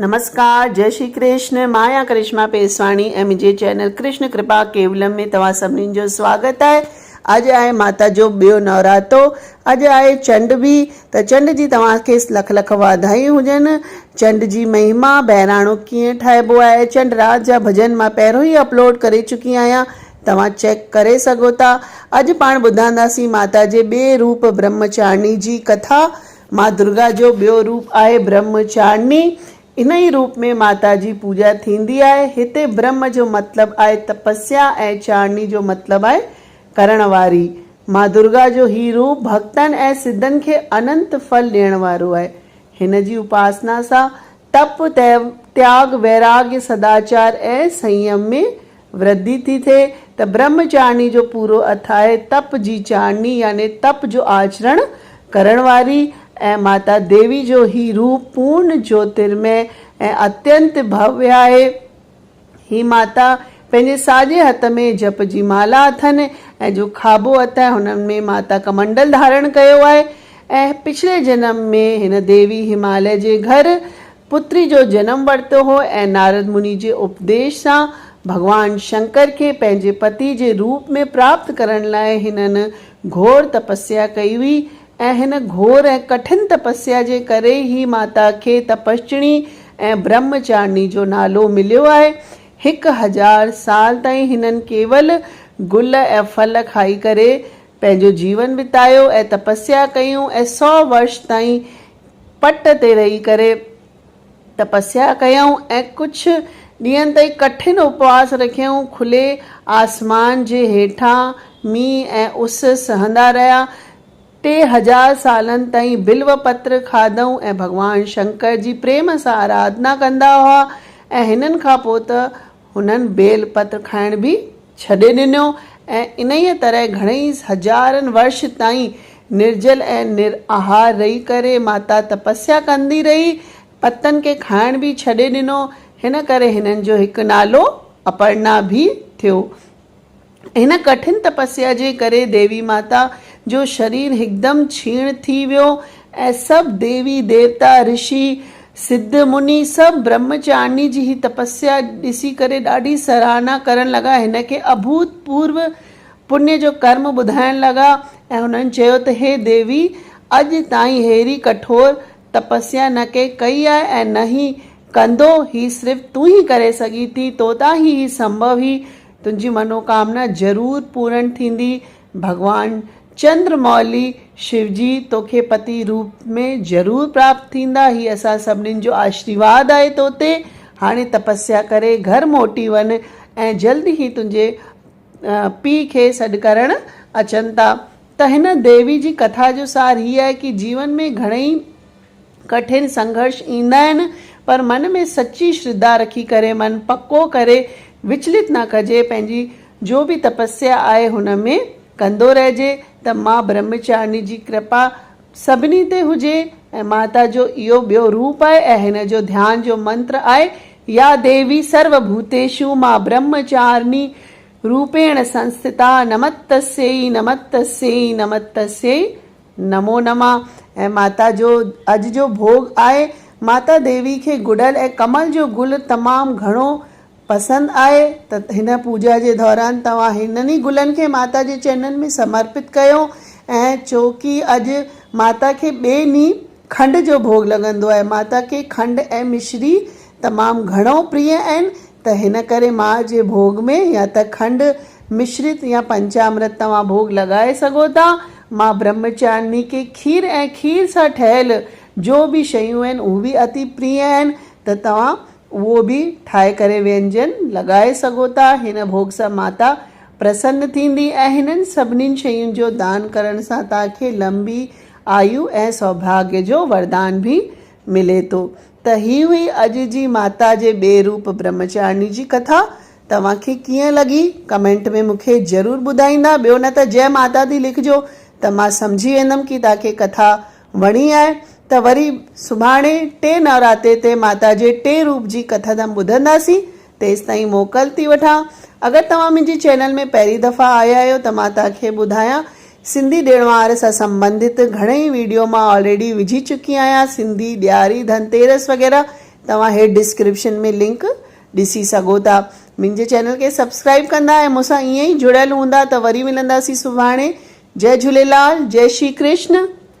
نمسڪار جئي شري ڪرشن مان آهيان ڪرشما پيسواڻي ۽ منهنجي چينل ڪرشن ڪرپا ڪيولم ۾ توهان سڀني جو سواگت آهي اڄ آهي ماتا جو ٻيو نوراتو اڄ آهي چنڊ به ته چنڊ جي توهان کي لک لک واڌايون هجن چنڊ جي مهما بهراڻو ڪيئن ٺاهبو آهي چنڊ رات جا ڀڄن مان پهريون ئي اپلوڊ ڪري چڪي آهيان توهان چيڪ ڪري سگهو ٿا اڄ پاڻ ٻڌانداسين ماتا جي ٻئي روپ برهمچارڻي جي ڪٿا مان درگا جو ٻيو روپ آهي برهمچارڻي. ان ئي روپ ۾ ماتا جي پوڄا ٿيندي آهي. هتي برهم جو مطلب آهي تپسيا ۽ چارڻي جو مطلب آهي ڪرڻ واري. مان درگا جو هي روپ ڀڳتن ۽ سڌن کي اننت ڦل ڏيڻ وارو آهي. هن جي اپاسنا سان تپ، تياڳ، ويراڳ، سداچار ۽ سنيم ۾ ورڌي ٿي ٿئي ته برهمچارڻي جو پورو ارٿ آهي تپ جي چارڻي يعني تپ جو آچرڻ ڪرڻ واري ۽ ماتا ديوي جو هي روپ پورن جوترمئي ۽ اتينت ڀويه آهي. هي ماتا پنهنجي ساڄي هٿ ۾ جپ جي مالا اٿن ۽ جو کاٻو هٿ آهي هن ۾ ماتا ڪمنڊل ڌارڻ ڪيو آهي ۽ پڇلي جنم ۾ هن ديوي هماليه جي گهر پتري جو جنم ورتو هو ۽ نارد مني جي اپديش سان ڀڳوان شنڪر کي پنهنجي پتي جي روپ ۾ پراپت ڪرڻ لاء هنن گهور تپسيا ڪئي هئي ۽ هن گهور ۽ ڪٺن تپسيا جي ڪري ئي ماتا کي تپسچڻي ۽ برهمچارڻي جو نالو مليو آهي. 1000 سال تائين هنن ڪيول گل ۽ ڦل کائي ڪري پنهنجو جيون بتايو ۽ تپسيا ڪيون ۽ سو ورش تائين پٽ تي رهي ڪري تپسيا ڪيائون ۽ ڪجهه ڏينهن تائين ڪٺن اپواس رکيائون. کلي آسمان جي هيٺان مينهن ۽ اس سهندا رهيا. 3000 سالن تائين بلو پتر کاڌائون ۽ ڀڳوان شنڪر جي پريم سان آراڌنا ڪندا هئا ۽ هنن کان پوء ته هنن بيل پتر کائڻ به ڇڏي ڏنو ۽ انهيء طرح گهڻئي هزارن ورش تائين نرجل ۽ نرآهار رهي ڪري ماتا تپسيا ڪندي رهي، پتن کي کائڻ به ڇڏي ڏنو، هن ڪري هنن جو هڪ نالو اپرنا به ٿيو. هن ڪٺن تپسيا جي ڪري ديوي ماتا جو شرير هڪدم ڇيڻ ٿي ويو ۽ سڀ ديوي ديوتا، رشي، سڌ مني سڀ برهمچارڻي جي هي تپسيا ڏسي ڪري ڏاڍي سراهنا ڪرڻ لڳا. هن کي اڀوت پورو پڃ جو ڪرم ٻڌائڻ لڳا ۽ هنن چيو ته هي ديوي! اڄ تائين ههڙي ڪٺور تپسيا نه ڪنهن ڪئي آهي ۽ نه ئي ڪندو، هي صرف تون ئي ڪري سگهين ٿي، توتان ئي هي سنڀو هي، تنهنجي منوڪامنا ضرور پورڻ ٿيندي، ڀڳوان چندر مولي شوجي توکي پتي روپ ۾ ضرور پراپت ٿيندا، هي اسان سڀنين جو آشريواد آهي توتي، هاڻي تپسيا ڪري گهر موٽي وڃ ۽ جلد ئي تنهنجي پيء کي سڏ ڪرڻ اچن ٿا ته هن ديوي جي ڪٿا جو سار هي آهي ڪي جيون ۾ گهڻئي ڪٺن سنگهرش ايندا آهن پر من ۾ سچي شرڌا رکي ڪري من پڪو ڪري وچلت نه ڪجي پنهنجي جو به تپسيا آهي هن ۾ ڪندو رهجي ته مان برهمچارڻي جي ڪرپا سڀني تي هجي ۽ ماتا جو اهو ٻيو روپ آهي ۽ هن جو ڌيان جو منتر آهي يا ديوي سرو ڀوتيشو مان برهمچارڻي روپيڻ سنسٿتا نمتسيئي نمتسيئي نمتسيئي نمو نما ۽ ماتا جو اڄ جو ڀوڳ آهي. ماتا ديوي کي گڊل ۽ ڪمل جو گل تمام گهڻو پسند آهي ته هن پوڄا جي دوران توهان هنن ئي گلن کي ماتا جي چرنن ۾ سمرپت ڪيو ۽ چوڪي اڄ ماتا کي ٻئي ڏينهن کنڊ جو ڀوڳ لڳندو آهي ماتا کي کنڊ ۽ مشري تمام گهڻو پريه آهن ته هن ڪري ماء جي ڀوڳ ۾ يا ته کنڊ مشرت يا پنچامرت توهان ڀوڳ لڳائي سگهو ٿا. مان برهمچارڻي کي کير ۽ کير سان ٺهيل جو به شيون آهن اهي به اتي پريه آهن ته توهان اهو به ٺاهي ڪري وينجن لڳائي سگهو ٿا. هن ڀوڳ سان ماتا پرسن ٿيندي ۽ هنن سڀنين شين جو دان ڪرڻ سان توهان کي لنبي آيو ۽ سوڀاڳيه جو وردان به ملي ٿو. ته هي هئي اڄ جي ماتا جي ٻئي روپ برهمچارڻي جي ڪٿا. توهان کي ڪيئن لڳي ڪمينٽ ۾ مون کي ضرور ٻڌائيندا. ٻيو نه ته جئه ماتا the لکجو ته مان سمجهي ويندم ڪي توهان کي ڪٿا وڻي آهي. ته وري سڀاڻي ٽي نوراتي تي ماتا جي ٽي روپ جي ڪٿا تم ٻڌنداسين. تيستائين موڪل ٿي وٺان. اگر توهان منهنجي چينل ۾ پهرين دفعا آيا آهيو ته مان توهان کي ٻڌايان سنڌي ڏڻ وار سان سنبنڌت گهڻئي ويڊيو مان آلريڊي وجهي چڪي آهيان سنڌي ڏياري ڌنتيرس وغيره. توهان هيٺ ڊسڪرپشن ۾ لنڪ ڏسي سگهو ٿا. منهنجي چينل کي سبسڪرائب ڪندا ۽ مون سان ائين ئي جڙيل هوندا ته وري ملنداسين سڀاڻي. جئي جهوليلال جئي شري ڪرشن.